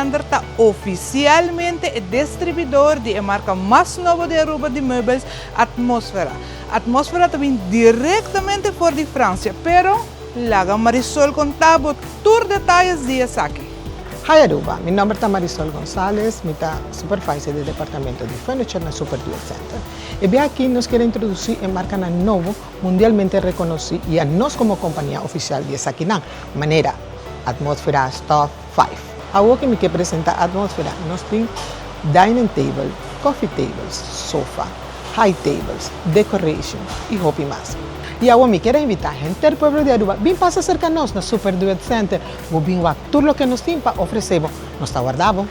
Center ta oficialmente e distribuidor di e marca mas nobo di Aruba di meubels, Atmosfera. Atmosfera ta bin directamente for di Francia, pero laga Marisol conta bo tur detayes di esaki. Hi Aruba, mi nomber ta Marisol Gonzalez, mi ta supervisor di departamento di furniture na Super Duet Center. E bia aki nos kier introduci e marcanan nobo mundialmente reconoci y anos como compania oficial di esakinan, manera Atmosfera Stoff Five. Awor cu mi kier presenta Atmosfera, nos tin dining table, coffee tables, sofa, high tables, decoration y hopi mas. Y awor mi kier a invita henter pueblo di Aruba bin pasa cerca nos na Super Duet Center, bo bin wak tur loke nos tin pa ofrece bo. Nos ta warda bo.